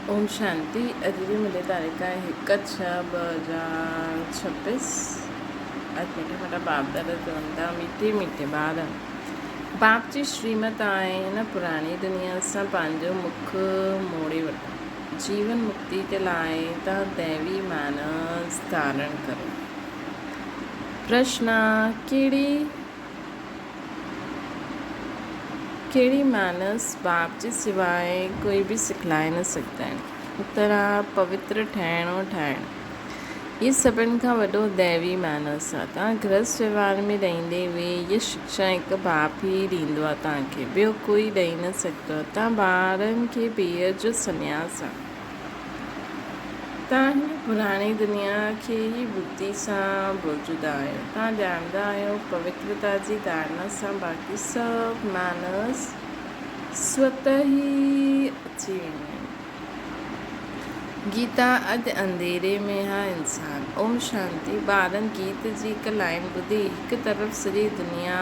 اوم شانتي اڄ جي ملي تاريخ آهي هڪ ڇهه 2026 اڄ مٺا مٺا باپ دادا چون ٿا مٺي مٺي ٻار باپ جي شريمت آهي هن پراڻي دنيا سان پنهنجو مک موڙي وٺو جيون مڪتي جي لاء تان ديوي مانس ڌارڻ ڪرو پرشن ڪهڙي ڪهڙي مانس باپ جي سواء ڪوئي به سکلائي نه سگهندا آهن. اتر آ پوتر ٺهڻ ۽ ٺاهڻ. هي سڀن کان وڏو ديوي مانس آ. توهان گرهست وهنوار ۾ رهندي هوئي هيء شڪشا هڪ باپ ئي ڏيندو آ توهان کي، ٻيو ڪوئي ڏئي نه سگهندو آ. توهان ٻارن کي پيء جو سنياس آ. توهان هن پراڻي دنيا کي ئي ٻڌي سان ڀلجندا آهيو. توهان ڄاڻندا آهيو پوترتا جي ڌارڻا سان باقي سڀ مانس سوته ئي اچي وينديون آهن. گيتا اڄ انڌيري ۾ ها انسان. اوم شانتي ٻارن گيت جي هڪ لائين ٻڌي هڪ طرف سڄي دنيا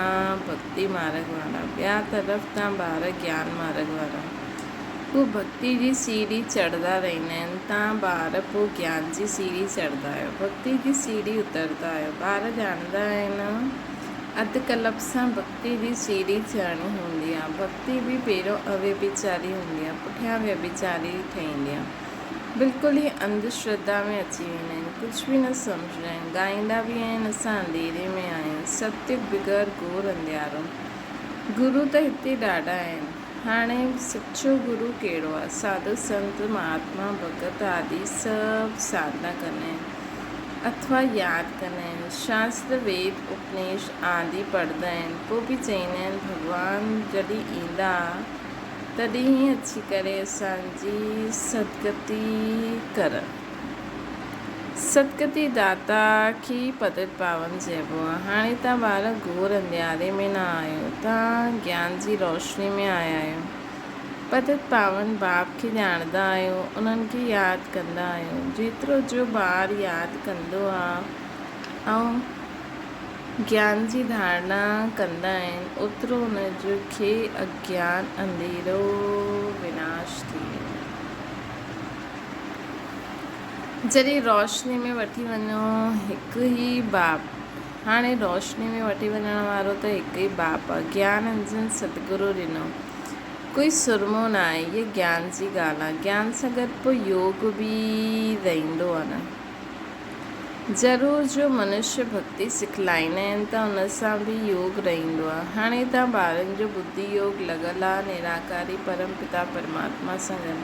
ڀڳتي مارڳ وارا ٻيا طرف توهان ٻار گيان مارڳ وارا. هو ڀڳتي جي سيڙهي چڙهندا رهندا آهن، تان ٻار پوء گيان جي سيڙهي چڙهندا آهيو. ڀڳتي جي سيڙهي اترندا آهيو. ٻار ڄاڻندا آهن اڌ ڪلپ سان ڀڳتي جي سيڙهي چڙهڻي هوندي آهي. ڀڳتي به پهريون اويڀيچاري هوندي آهي، پٺيان ويڀيچاري ٺهندي آهي. بلڪل ئي انڌ شرڌا ۾ اچي ويندا آهن. ڪجهه به نه سمجهندا آهن. ڳائيندا به آهن اسان انڌيري ۾ آهيون. ستيگ بغير گهور انڌيارو. گرو ته هتي ڏاڍا آهن. هاڻي سچو گرو ڪهڙو آ؟ ساڌو سنت، مهاتما، ڀڳت آدي سڀ ساڌنا ڪندا آهن اٿوا ياد ڪندا آهن. شاستر، ويد، اپنيش آدي پڙهندا آهن. پوء به چئيندا آهن ڀڳوان جڏهن ايندا تڏهن ئي اچي ڪري اسان جي سدگتي ڪرن. ستگتي داتا کي ئي پتت پاون چئبو آهي. هاڻي توهان ٻار گهور انڌياري ۾ نه آهيو، توهان گيان جي روشني ۾ آيا آهيو. پتت پاون باپ کي ڄاڻندا آهيو، انهن کي ياد ڪندا آهيو. جيترو جو ٻار ياد ڪندو آهي ۽ گيان جي ڌارڻا ڪندا آهن، اوترو ان جو کي اگيان انڌيرو وناش ٿي ويندو آهي. جڏهن روشني ۾ وٺي وڃو هڪ ئي باپ. هاڻي روشني ۾ وٺي وڃڻ وارو ته هڪ ئي باپ آ. گيان انجن ستگرو ڏنو. ڪوئي سرمو نه آهي. هيء گيان جي ڳالهه آ. گيان سان گڏ پوء يوگ به رهندو آ نه. ضرور جو منشيه ڀڳتي سکلائيندا آهن ته ان سان به يوگ رهندو آ. هاڻي توهان ٻارن جو ٻڌي يوگ لڳل آ نراڪاري پرم پتا پرماتما سان گڏ.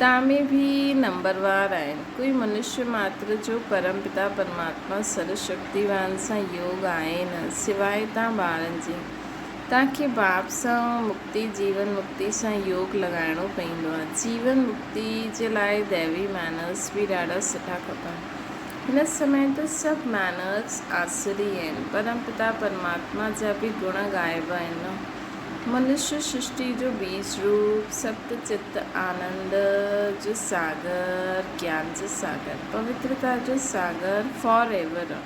تان ۾ به نمبروار آهن. ڪوئي منشيه ماتر جو پرم پتا پرماتما سرو شڪتيوان سان يوگ آهي نه، سواء تان ٻارن جي. تان کي باپ سان مڪتي، جيون مڪتي سان يوگ لڳائڻو پئيندو آهي. جيون مڪتي جي لاء ديوي مينرس به ڏاڍا سٺا کپن. هن سمي ته سڀ مينرس آسري آهن. پرم پتا پرماتما جا به گڻ ڳائبا آهن نه. منشيه سرشٽي جو بيج روپ، ست چت آنند جو ساگر، گيان جو ساگر، پوترتا جو ساگر فار ايور آ.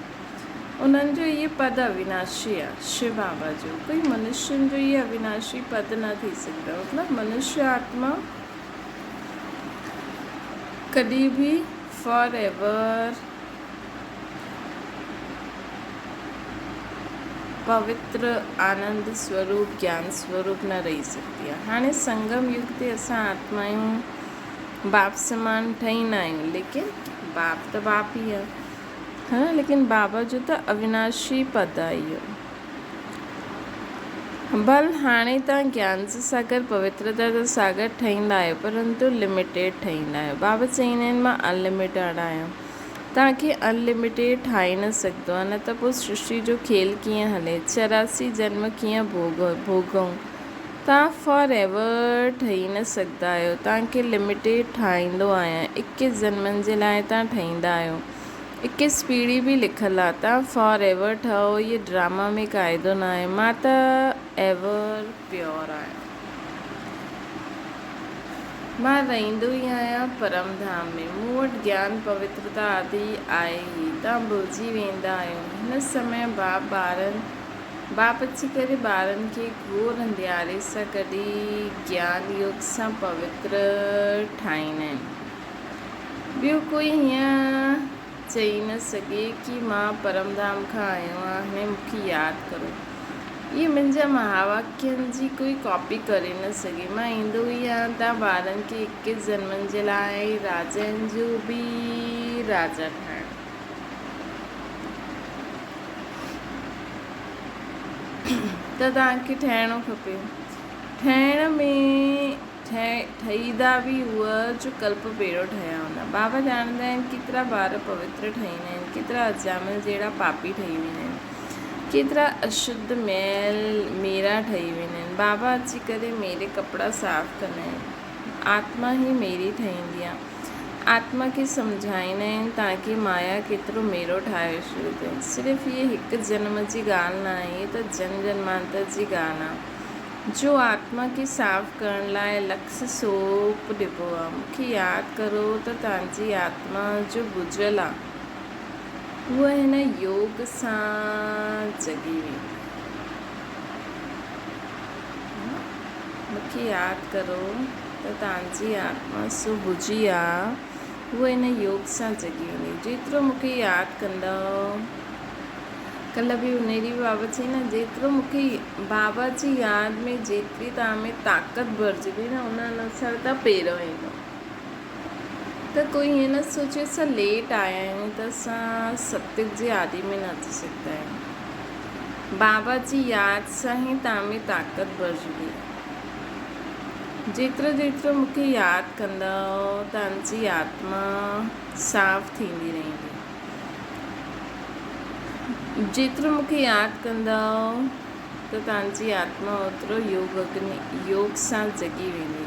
انهن جو اهي پد اويناشي آ. شو بابا جو. ڪوئي منشين جو اهي اويناشي پد نه ٿي سگهندو آ. مطلب منشيه آتما ڪڏهن به فار ايور پوتر آنند سوروپ گيان سوروپ نه رهي سگهندي آهي. هاڻي سنگم يگ تي اسان آتمائون باپ سمان ٺهيندا آهيون ليڪن باپ ته باپ ئي آهي ها نه ليڪن بابا جو ته اويناشي پد آهي اهو. ڀل هاڻي توهان گيان جو ساگر پوترتا جو ساگر ٺهيندا آهيو پرنتو لميٽيڊ ٺهيندا آهيو. بابا چئيندا آهن مان انلميٽيڊ آهيان. توهان کي ان لميٽيڊ ٺاهي نه سگهندو آهي نه ته پوء سرشٽي جو کيل ڪيئن هلي، 84 جنم ڪيئن ڀوڳون، توهان فار ايور ٺهي نه سگهندا آهيو، توهان کي لميٽيڊ ٺاهيندو آهيان، اڪيس جنمن جي لاء توهان ٺهيندا آهيو، اڪيس پيڙهي به لکيل آهي، توهان فار ايور ٺهو، هيء ڊراما ۾ قاعدو ناهي، مان ته ايور پيور آهيان. مان رهندو ئي آهيان پرم ڌام ۾. مون وٽ گيان، پوترتا آدي آهي ئي. توهان ڀلجي ويندا آهيو. هن سمي باپ ٻارن باپ اچي ڪري ٻارن کي گهور انڌياري سان ڪڍي گيان يوگ سان پوتر ٺاهيندا آهن. ٻيو ڪوئي هيئن چئي نه سگهي ڪي مان پرم ڌام کان آيو آهيان هاڻي مون کي ياد ڪرو. اهي منهنجا مهاواڪين جي ڪوئي ڪاپي ڪري نه سگهي. مان ايندو ئي آهيان تان ٻارن کي اڪيس جنمن جي لاء راجائن جو به راجا ٺاهڻ. ته توهان کي ٺهڻو کپي. ٺهڻ ۾ ٺهيندا به اهي جو ڪلپ پهريون ٺهيا هوندا. بابا ڄاڻندا آهن ڪيترا ٻار پوتر ٺهيندا آهن، ڪيترا اجامل جهڙا پاپي ٺهي ويندا آهن، ڪيترا اشڌ ميل ميرا ٺهي ويندا آهن. بابا اچي ڪري ميري ڪپڙا صاف ڪندا آهن. آتما ئي ميري ٺهيندي آهي. آتما کي سمجهائيندا آهن تاڪه مايا ڪيترو ميرو ٺاهي ڇڏيو اٿئي. صرف هيء هڪ جنم جي ڳالهه نه آهي، هيء ته جن جنمانتر جي ڳالهه آهي، جو آتما کي صاف ڪرڻ لاء لڪس سوپ ڏبو آهي. مون کي ياد ڪرو ته توهان جي آتما جو ٻجهيل آهي، هوء هن يوگ سان جڳي ويندي. مون کي ياد ڪرو ته توهان جي آتما سو ٻجهي آ، هوء هن يوگ سان جڳي ويندي. جيترو مون کي ياد ڪندؤ. ڪلهه به انهيء ڏينهن به بابا چيائين نه، جيترو مون کي بابا جي ياد ۾ جيتري توهان ۾ طاقت ڀرجندي نه، ان انوسار توهان پهريون ايندؤ. ته ڪوئي ائين نه سوچي اسان ليٽ آيا آهيون ته اسان ستيوگ جي آدي ۾ نه اچي سگهندا آهيون. بابا جي ياد سان ئي توهان ۾ طاقت ڀرجندي. جيترو جيترو مون کي ياد ڪندؤ توهان جي آتما صاف ٿيندي رهندي. جيترو مون کي ياد ڪندؤ ته توهان جي آتما اوترو يوگ اگني يوگ سان جڳي ويندي.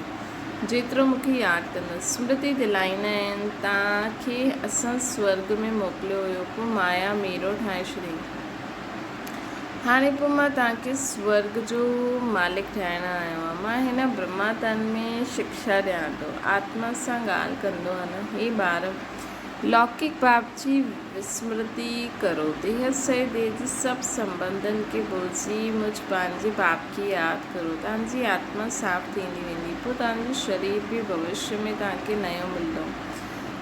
جيترو مون کي ياد ڪندؤ. سمرتي دلائيندا آهن توهان کي اسان سورڳ ۾ موڪليو هيو پوء مايا ميرو ٺاهي ڇڏيائين. هاڻي پوء مان توهان کي سورڳ جو مالڪ ٺاهڻ آيو آهيان. مان هن برهما تن ۾ شڪشا ڏيان ٿو. آتما سان ڳالهه ڪندو آهيان نه. هي ٻار! لوڪڪ باپ جي وسمرتي ڪرو. ديهه سهي ديهه جي سڀ سنٻنڌن کي ڀلجي مجھ پنهنجي باپ کي ياد ڪرو. توهان جي آتما صاف ٿيندي ويندي. پوء توهان جو شرير به ڀوشيه ۾ توهان کي نيو ملندو.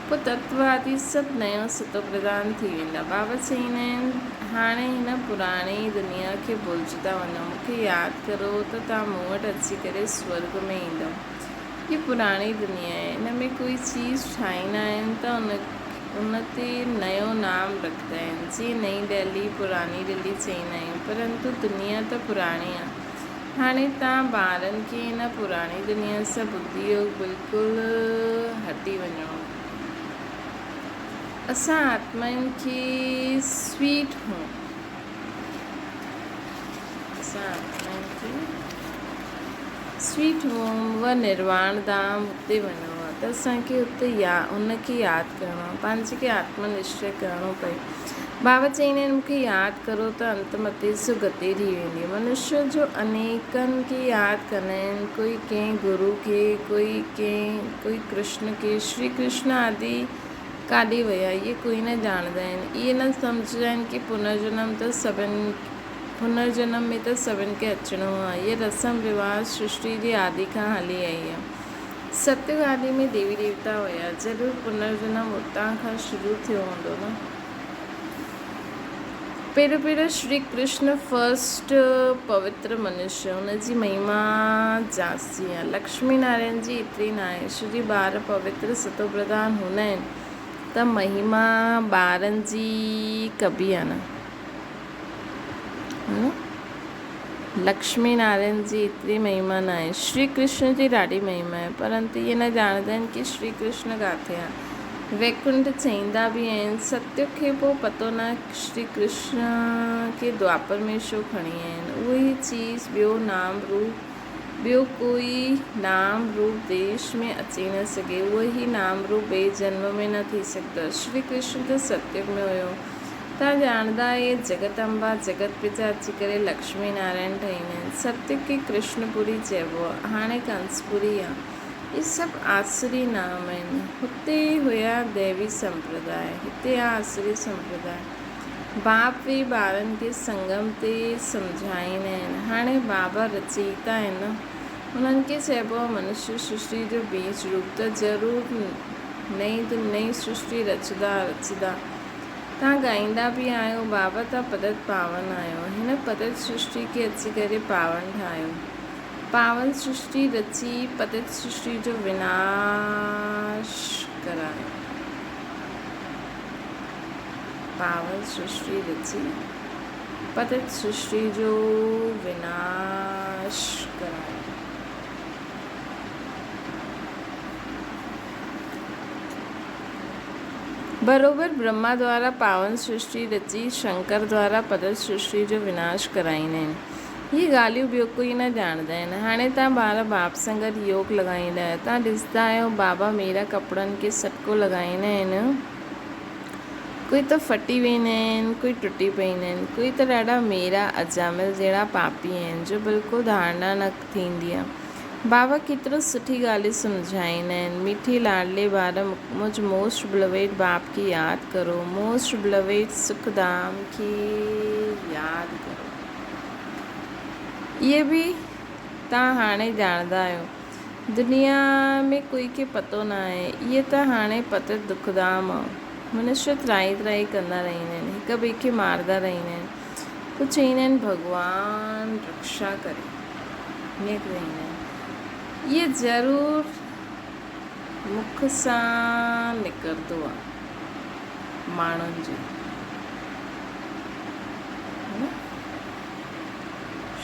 پوء تتو آدي سڀ نيو ستو پرڌان ٿي ويندا. بابا چئيندا آهن، هاڻي هن پراڻي دنيا کي ڀلجندا وڃو. مون کي ياد ڪرو ته توهان مون وٽ اچي ڪري سورڳ ۾ ايندؤ. هي پراڻي دنيا آهي، ان ۾ ڪوئي چيز ٺاهيندا آهن ته ان تي نيو نام رکندا آهن، جيئن نئين دهلي، پراڻي دلي چئيندا آهيون، پرنتو دنيا ته پراڻي آهي. هاڻي توهان ٻارن کي ان پراڻي دنيا سان ٻڌي يوگ بلڪل هٽي وڃڻو. اسان آتمائن کي سويٽ هوم. اسان آتمائن کي سويٽ هوم و نرواڻ ڌام اتي وڃڻو آهي ته اسان کي اتي يا ان کي ياد ڪرڻو آهي پنهنجي کي آتم نشچي ڪرڻو پئي. بابا چئيندا آهن مون کي ياد ڪرو ته انت متي سو گتي ٿي ويندي. منشيء جو انيڪن کي ياد ڪندا آهن ڪوئي ڪنهن گرو کي ڪوئي ڪنهن ڪوئي ڪرشن کي شري ڪرشن آدي ڪاڏي ويا اهي ڪوئي نه ڄاڻندا آهن اهي نه سمجهندا آهن ڪي پنرجنم ته سڀن پنرجنم ۾ ته سڀن کي اچڻو آهي اهي رسم رواج سرشٽي جي آدي کان هلي آئي آهي ستيگ آدي ۾ ديوي ديوتا هيا ضرور پنرجنم اتان کان شروع ٿيو هوندو نه. پهريون پهريون شري ڪرشن فرسٽ پوتر منشي ان جي مهما جاستي آهي لڪشمي نارائڻ جي ايتري ناهي شري ٻار پوتر ستو پرڌان هوندا آهن ته مهما ٻارن جي ڪبي آهي نه لڪشمي نارائڻ جي ايتري مهما ناهي شري ڪرشن جي ڏاڍي مهما آهي پرنتو اهي نه ڄاڻندا آهن ڪي شري ڪرشن ڪاٿي آهي ويڪنٺ چئيندا به آهن ستيوگ کي پوء پتو نه شري ڪرشن کي دوآپر ۾ ڇو کڻي آيا آهن اهو ئي چيز ٻيو نام روپ ٻيو ڪوئي نام روپ ديش ۾ اچي نه سگهي اهو ئي نام روپ ٻئي جنم ۾ نه ٿي سگهندو شري ڪرشن ته ستيوگ ۾ هيو تان ڄاڻندا اهي جڳت امبا جڳت پتا اچي ڪري لڪشمي نارائڻ ٺهيندا آهن. ستيوگ کي ڪرشن پوري چئبو آهي. هاڻي ڪنس پوري آهي. اهي سڀ آسري نام آهن. هتي هيا ديوي سمپرداء، هتي آ آسري سمپرداء. باپ ويهي ٻارن کي سنگم تي سمجهائيندا آهن. هاڻي بابا رچئيتا آهن نه، انهن کي چئبو آهي منشيه سرشٽي جو بيج روپ ته ضرور نئين ته نئين سرشٽي رچندا رچندا. توهان ڳائيندا به آهيو، بابا توهان پتت پاون آهيو، هن پتت سرشٽي کي اچي ڪري پاون ٺاهيو. پاون سرشٽي رچي پتت سرشٽي جو وناش ڪرايو. پاون سرشٽي رچي پتت سرشٽي جو وناش ڪرايو. بروبر برهما دوارا پاون سرشٽي رچي شنڪر دوارا پتت سرشٽي جو وناش ڪرائيندا آهن. هي ڳالهيون ٻيو ڪوئي نه ڄاڻندا آهن. هاڻي توهان ٻار باپ سان گڏ يوگ لڳائيندا آهيو. توهان ڏسندا آهيو بابا ميرا ڪپڙن کي سٽڪو لڳائيندا آهن. ڪوئي ته ڦٽي ويندا آهن، ڪوئي ٽٽي پئيندا آهن. ڪوئي ته ڏاڍا ميرا اجامل جهڙا پاپي آهن جو بلڪل ڌارڻا نه ٿيندي آهي. بابا ڪيترو سٺي ڳالهيون سمجهائيندا آهن. مٺي لاڏلي ٻار مجھ موسٽ بلويڊ باپ کي ياد ڪرو. موسٽ بلويڊ سک ڌام کي ياد ڪرو. اهي به توهان هاڻي ڄاڻندا آهيو. دنيا ۾ ڪوئي کي پتو نه آهي. اهي ته هاڻي پتت دکڌام آ. منشيه ترائي ترائي ڪندا رهندا آهن. هڪ ٻئي کي ماردا رهندا آهن. پوء چئيندا آهن ڀڳوان رڪشا ڪري. ائين چئيندا آهن. اهي ضرور مک سان نڪرندو آ ماڻهن جي.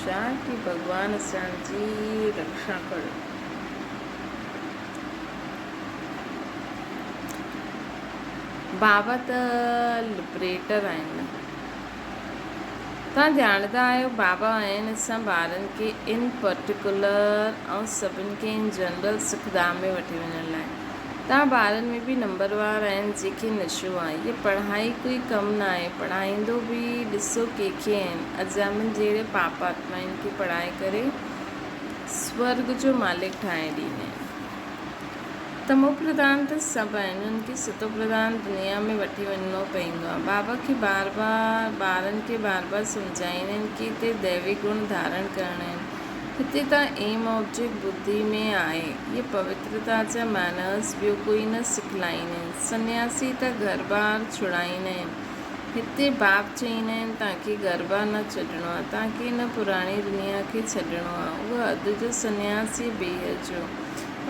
ڇا ڪي ڀڳوان اسان جي رڪشا ڪري. بابا ته لبريٽر آهن نه. توهان ڄاڻندا آهيو بابا آهن اسان ٻارن کي ان پرٽيڪولر ۽ سڀن کي ان جنرل سک ڌام ۾ وٺي وڃڻ لاء. توهان ٻارن ۾ به نمبروار آهن جيڪي نشو آهي. هيء پڙهائي ڪوئي ڪم ناهي. پڙهائيندو به ڏسو ڪنهن کي آهن. اجامل جهڙي پاپ آتمائن کي پڙهائي ڪري سورڳ جو مالڪ ٺاهي ڏيندا آهن. تمو پرڌان ته سڀ آهن. انهن کي ستو پرڌان دنيا ۾ وٺي وڃڻو پئيندو آهي. بابا کي بار بار ٻارن کي بار بار سمجهائيندا آهن ڪي هتي ديوي گڻ ڌارڻ ڪرڻا آهن. هتي ته ايم آبجيڪٽ ٻڌي ۾ آهي. اهي پوترتا جا مينرز ٻيو ڪوئي نه سکلائين آهن. سنياسي ته گهر ٻار ڇڙائين آهن. هتي باپ چئين آهن توهان کي گهر بار نه ڇڏڻو آهي. توهان کي هن پراڻي دنيا کي ڇڏڻو آهي. اهو اڌ جو سنياس يا بيحد جو.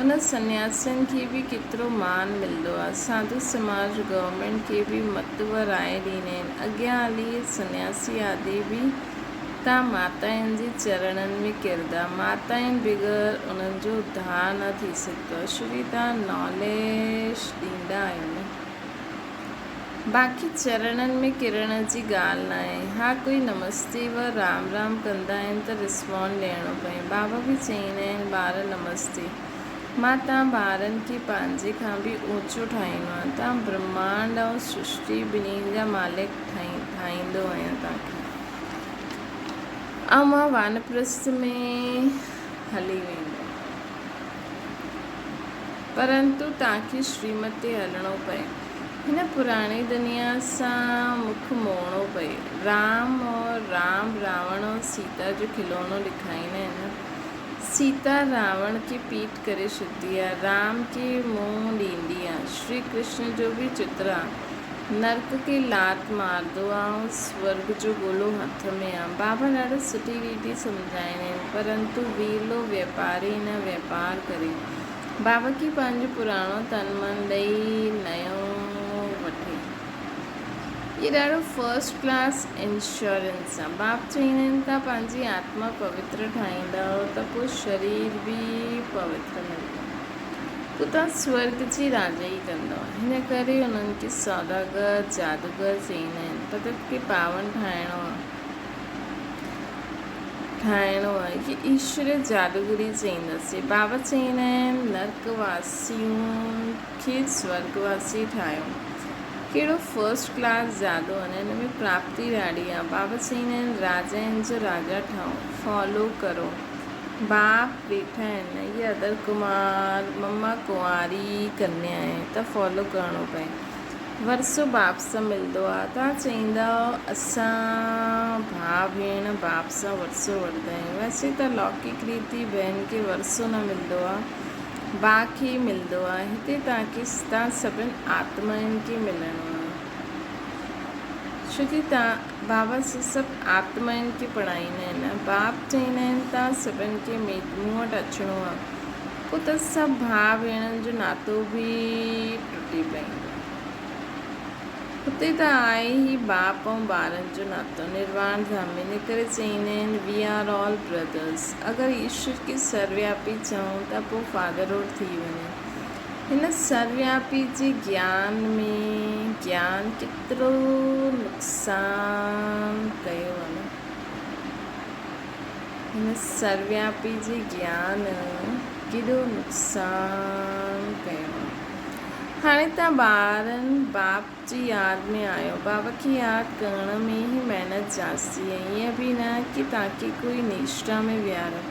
انهن سنياسين کي به ڪيترو مان ملندو آهي. ساڌو سماج گورنمينٽ کي به مت و راء ڏيندا آهن. اڳيان هلي اهي سنياسي آدي به تان ماتائن جي چرڻن ۾ ڪردا. ماتائن بغير انهن جو اڌار نه ٿي سگهندو آهي. شري تان ناليج ڏيندا آهيو نه. باقي چرڻن ۾ ڪرڻ جي ڳالهه ناهي. ها ڪوئي نمستي و رام رام ڪندا آهن ته رسپانڊ ڏيڻو پئي. بابا به چئيندا آهن ٻار نمستي. مان تان ٻارن کي پنهنجي کان به اوچو ٺاهيندو آهيان. تان برهمانڊ ۽ سرشٽي ٻنهي جا مالڪ ٺاهيندو آهيان تان کي. ۽ مان وانپرسٿ ۾ هلي ويندم. پرنتو توهان کي شريمت تي هلڻو پئي. هن پراڻي دنيا سان مک موڙڻو پئي. رام اور رام راوڻ اور سيتا جو کلونو ڏکائيندا آهن نه. سيتا راوڻ کي پيٺ ڪري ڇڏندي آ. رام کي منهن ڏيندي آ. شري ڪرشن جو به چتر آ. نرڪ کي لات ماردو آ ۽ سورڳ جو گولو هٿ ۾ آ. بابا ڏاڍو سٺي ريتي سمجهائيندا آهن. پرنتو ويرلو ويپاري نه ويپار ڪري. بابا کي پنهنجو پراڻو تن من ڏئي نيو وٺي. هي ڏاڍو فرسٽ ڪلاس انشورنس آ. باپ چئيندا آهن ته پنهنجي آتما پوتر ٺاهيندؤ ته پوء شرير به پوتر ملندو. پوء توهان سورڳ جي راڄائي ڪندؤ. هن ڪري انهن کي سوداگر، جادوگر چئيندا آهن. پتت کي پاون ٺاهڻو آهي. هي ايشوري جادوگري چئينداسين. بابا چئيندا آهن، نرڪ واسين کي سورڳ واسي ٺاهيو. ڪهڙو فرسٽ ڪلاس جادو آهي. هن ۾ پراپتي ڏاڍي آهي. بابا چئيندا آهن، راجائن جو راجا ٺهو. فالو ڪرو. باپ ويٺا آهن هي ادر ڪمار مما ڪنواري ڪنيا آهي ته فالو ڪرڻو پئي. ورثو باپ سان ملندو آ. توهان چئيندؤ اسان ڀاء ڀيڻ باپ سان ورثو وٺندا آهيون. ويسي ته لوڪڪ ريتي ڀيڻ کي ورثو نه ملندو آ، ڀاء کي ئي ملندو آ. هتي توهان کي توهان سڀن آتمائن کي ملڻو آ. ڇو ڪي توهان بابا سڀ آتمائن کي پڙهائيندا آهن. باپ چئيندا آهن توهان سڀن کي مون وٽ اچڻو آ. پوء ته سڀ ڀاء ڀيڻن جو ناتو به ٽٽي پئيندو. هتي ته آهي ئي باپ ۽ ٻارن جو ناتو نرواڻ ڌام ۾، ان ڪري چئيندا آهن وي آر آل برادرس. اگر ايشور کي سروياپي چئون ته پوء فادرهوڊ ٿي وڃي. هن سروياپي جي گيان ۾ گيان ڪيترو نقصان ڪيو آهي نه. هن سروياپي جي گيان ڪيڏو نقصان ڪيو آ. هاڻي توهان ٻارن باپ جي ياد ۾ آهيو. باب کي ياد ڪرڻ ۾ ئي محنت جاستي آهي. ائين به نه ڪي توهان کي ڪوئي نيشٽا ۾ ويهاريو.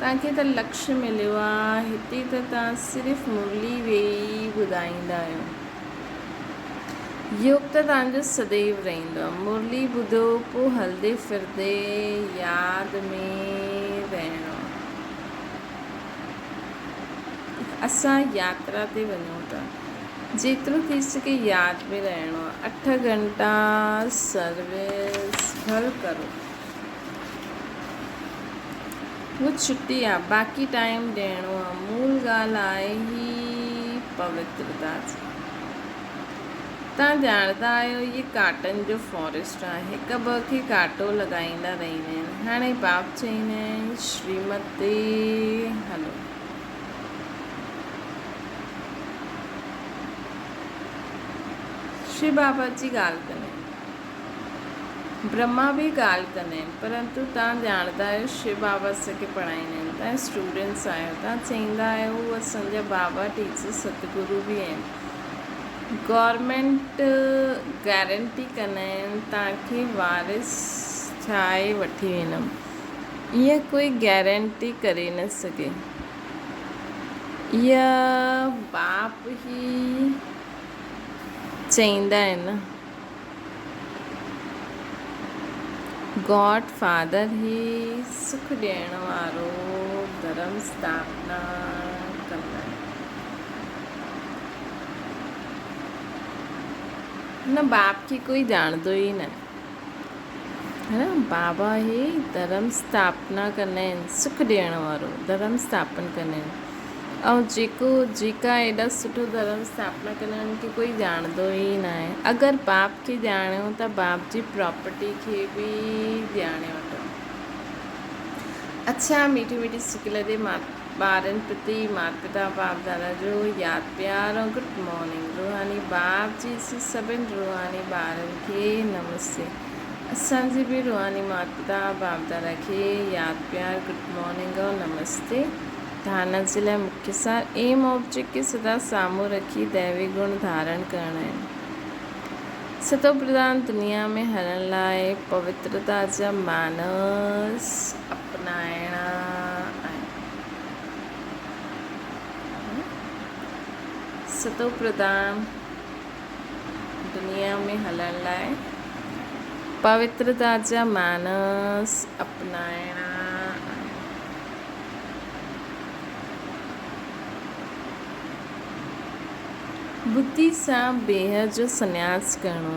توهان کي ته لڪش مليو آ. هتي ته توهان صرف مرلي ويهي ٻڌائيندا آهيو. يوگ ته توهان جو سديو رهندو آهي. مرلي ٻڌو پوء هلندي ڦرندي ياد ۾ رهڻو آهي. اسان ياترا تي وڃون ٿا. جيترو ٿي سگهي ياد ۾ رهڻو آهي. اٺ گهنٽا سروس ڀل ڪرو. هو ڇٽي آهي. باقي ٽائيم ڏيڻو آهي. مول ڳالهه آهي ئي پوترتا جي. توهان ڄاڻندا آهيو هي ڪاٽن جو فاريسٽ آهي. هڪ ٻه کي ڪاٽو لڳائيندا رهندا آهن. هاڻي باپ چئيندا آهن شريمت تي هلو. شو بابا جي ڳالهه ڪندا آهن. برهما به ڳالهه ڪندا آهن. پرنتو توهان ڄاڻندا آهيو شو بابا اسان کي پڙهائيندا آهن. توهان اسٽوڊنٽس آهيو. توهان چئيندا آهيو هو اسان جا بابا ٽيچر ستگرو به آهن. گورنمينٽ گارنٽي ڪندا آهن توهان کي وارث ٺاهي وٺي ويندم. اها ڪوئي گارنٽي ڪري نه سگهي. اها باپ ئي چئيندا آهن نه. گاڊ فادر ئي سک ڏيڻ وارو ڌرم اسٿاپنا ڪندا آهن. هن باپ کي ڪوئي ڄاڻندو ئي نه آهي نه. بابا هي ڌرم اسٿاپنا ڪندا آهن، سک ڏيڻ وارو ڌرم اسٿاپن ڪندا آهن. ۽ جيڪو جيڪا ايڏا سٺو ڌرم اسٿاپنا ڪندا آهن ان کي ڪوئي ڄاڻندو ئي نه آهي. اگر باپ کي ڄاڻيو ته باپ جي پراپرٽي کي به ڄاڻي وٺو. اڇا ميٺي ميٺي سڪ لڌي ٻارن پرتي مات پتا باپ دادا جو ياد پيار ۽ گڊ مارننگ روحاني باپ جي سڀن روحاني ٻارن کي نمستي اسان جي به روحاني مات پتا باپ دادا کي ياد پيار گڊ مارننگ ۽ نمستي ڌارڻا جي لاء مکيه سار ايم آبجيڪٽ کي سدا سامهون رکي ديوي گڻ ڌارڻ ڪرڻ آهن. ستو پرڌان دنيا ۾ هلڻ لاء پوترتا جا مانس اپنائڻا آهن. ستو پرڌان دنيا ۾ هلڻ لاء پوترتا جا مانس اپنائڻا آهن. ٻڌي سان بيهه جو سنياس ڪرڻو.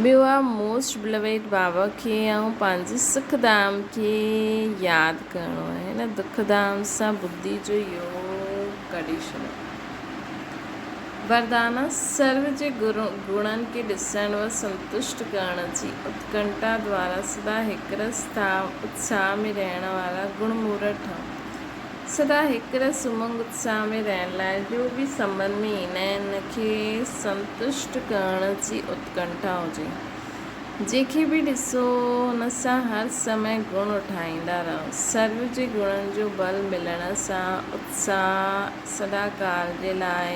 ٻيو آ موسٽ بلويڊ بابا کي ۽ پنهنجي سک ڌام کي ياد ڪرڻو آهي. هن دک ڌام سان ٻڌي جو يوگ ڪڍي ڇڏيو. وردانا، سرو جي گڻن کي ڏسڻ و سنتشٽ ڪرڻ جي اتڪنٺا دوارا سدا هڪرس اتساهه ۾ رهڻ وارا گڻ مورت ٺهو. سدا هڪرس امنگ اتساهه ۾ رهڻ لاء جو به سنٻنڌ ۾ ايندا آهن ان کي سنتشٽ ڪرڻ جي اتڪنٺا هجي. جنهن کي به ڏسو ان سان هر سمي گڻ اٺائيندا رهو. سرو جي گڻن جو بل ملڻ سان اتساهه سدا ڪال جي لاء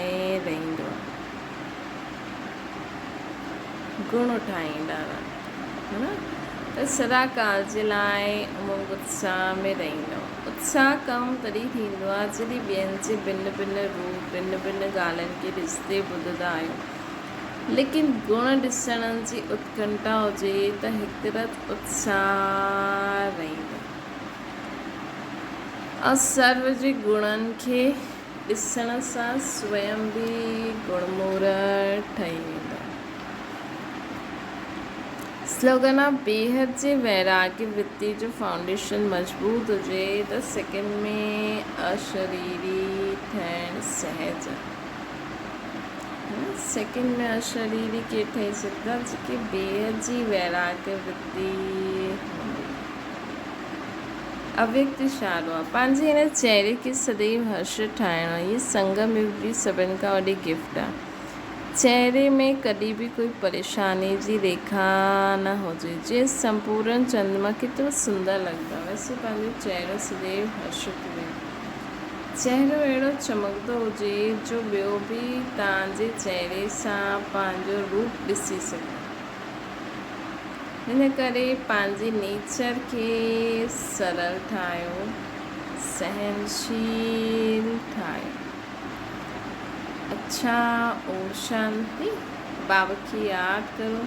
رهندو آهي. گڻ اٺائيندا رهو ها ته سدا ڪال جي لاء امنگ اتساهه ۾ رهندو. اتساهه ڪم تڏهن ٿيندو آهي جڏهن ٻين جي ڀن ڀن روپ، ڀن ڀن ڳالهين کي ڏسندي ٻڌندا آهيون. ليڪن گڻ ڏسڻ جي اتڪنٺا هجي ته هڪ طرف اتساهه رهندو ۽ سرو جي گڻن کي ڏسڻ سان سويم به گڻمورت ٺهي ويندو. سلوگن آ بيحد جي ويراڳي ورتي جو فائونڊيشن مضبوط هجي ته سيڪنڊ ۾ اشريري ٺهڻ سهج آ. سيڪنڊ ۾ اشريري ڪير ٺهي سگهندا جيڪي بيحد جي ويراڳ ورتي هوندي. اويڪت اشارو آ پنهنجي هن چهري کي سديو هرش ٺاهڻو. هي سنگم يگ جي سڀن کان وڏي گفٽ آ. چهري ۾ ڪڏهن به ڪوئي پريشاني جي ريکا نه هجي. جيئن سمپورن چندما ڪيترو سندر لڳندو آ ويسي پنهنجو چهرو سديو هرشت رهي. چهرو اهڙو چمڪندو هجي جو ٻيو به توهان جي چهري سان پنهنجو روپ ڏسي سگهي. ان ڪري پنهنجي نيچر کي سرل ٺاهيو، سهنشيل ٺاهيو. اڇا اوم شانتي. بابا کي ياد ڪرو.